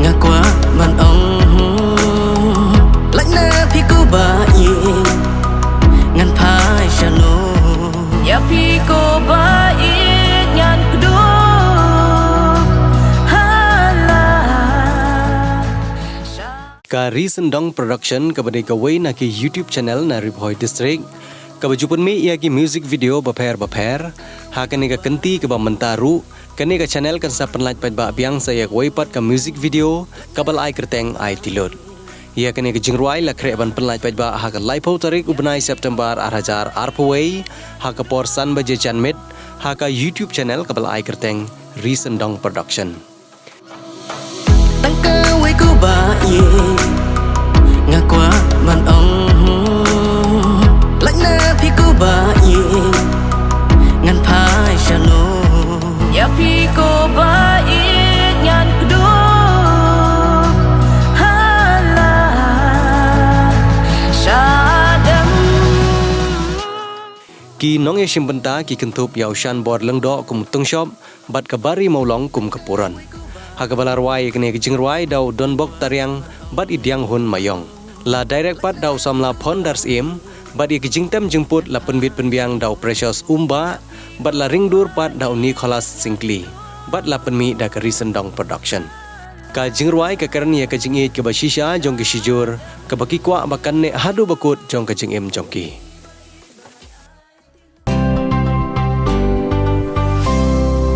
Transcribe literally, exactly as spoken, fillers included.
Nga kwah ban ong, lait na phi ko ba ïeit, ngan phai shano. Ïa phi ko ba ïeit ngan kdup hala. Ka Ri Syndong Production kaba dei kawei na ki YouTube channel na Ri Bhoi District, kaba ju pynmih ïa ki music video bapher bapher. Ha kane ka kynti kaba mynta ruh, kane ka channel kan sa pynlait paidbah biang sa ïa kawei pat ka music video kaba la ai kyrteng Ai Tilut. Ïa kane ka jingrwai la khreh ban pynlait paidbah ha ka laiphew tarik u bnai September ar hajar arphew wei, ha ka por san baje janmiet, ha ka YouTube channel kaba la ai kyrteng Ri Syndong Production. Tang kawei ko ba ïeit, nga kwah ban ong, lait na phi ko ba ïeit, ngan phai shano. Ïa phi ko ba ïeit ngan kdup hala shadem. Ki nongïashim bynta ki kynthup ïa u Shanbor Lyngdoh kum u Tungshop bad ka Bari Mawlong kum ka Puron. Ha kaba la rwai ïa kane ka jingrwai da u Donbok Tariang bad i Dianghun Mayong. La direct pat da u samla Phondar Syiem, bad ïa ki jingtem jingput la pynbit pynbiang da u Precious Umbah, bad la ringdur pat da u Nicholas Syngkli, bad la pynmih da ka Ri Syndong Production. Ka jingrwai ka kren ïa ka jingïeit kaba shisha jong ki shijur, kaba ki kwah ba kan neh haduh ba kut jong ka jingim jong ki.